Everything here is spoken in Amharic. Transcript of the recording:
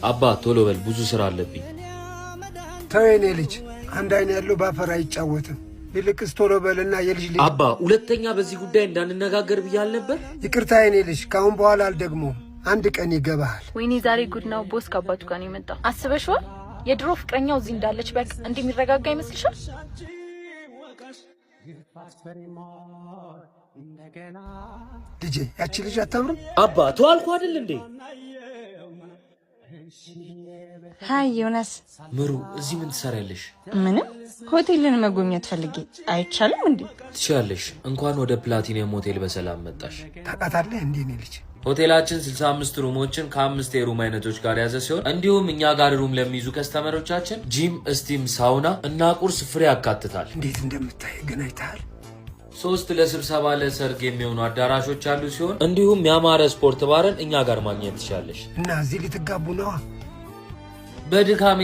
አባ ቶሎ በል፣ ብዙ ስራ አለብኝ። ተው የኔ ልጅ፣ አንድ አይን ያለው ባፈር አይጫወትም። ይልቅስ ቶሎ በልና የልጅ ልጅ አባ ሁለተኛ በዚህ ጉዳይ እንዳንነጋገር ብዬ አልነበር? ይቅርታ የኔ ልጅ፣ ከአሁን በኋላ አልደግሞም። አንድ ቀን ይገባሃል። ወይኔ ዛሬ ጉድ ነው። Boss ከአባቱ ጋር ነው የመጣው። አስበሽዋል? የድሮ ፍቅረኛው እዚህ እንዳለች በቃ እንደሚረጋጋ ይመስልሻል? ልጄ ያቺ ልጅ አታምርም? አባ ተው አልኩህ አይደል እንዴ? Hi ዮናስ። ምሩ እዚህ ምን ትሰሪያለሽ? ምንም ሆቴልን መጎብኘት ፈልጌ አይቻልም እንዴ? ትችያለሽ። እንኳን ወደ ፕላቲኒየም ሆቴል በሰላም መጣሽ። ታውቃታለህ እንዴ የኔ ልጅ? ሆቴላችን 65 room ኦችን ከአምስት የ room አይነቶች ጋር የያዘ ሲሆን እንዲሁም እኛ ጋር room ለሚይዙ customer ኦቻችን gym፣ steam፣ sauna እና ቁርስ free ያካትታል። እንዴት እንደምታይ ግን አይተሃል። ሶስት ለስብሰባ ለሰርግ የሚሆኑ አዳራሾች ያሉ ሲሆን እንዲሁም ያማረ ስፖርት ባርን እኛ ጋር ማግኘት ትችላለሽ። እና እዚህ ልትጋቡ ነዋ? በድካሜ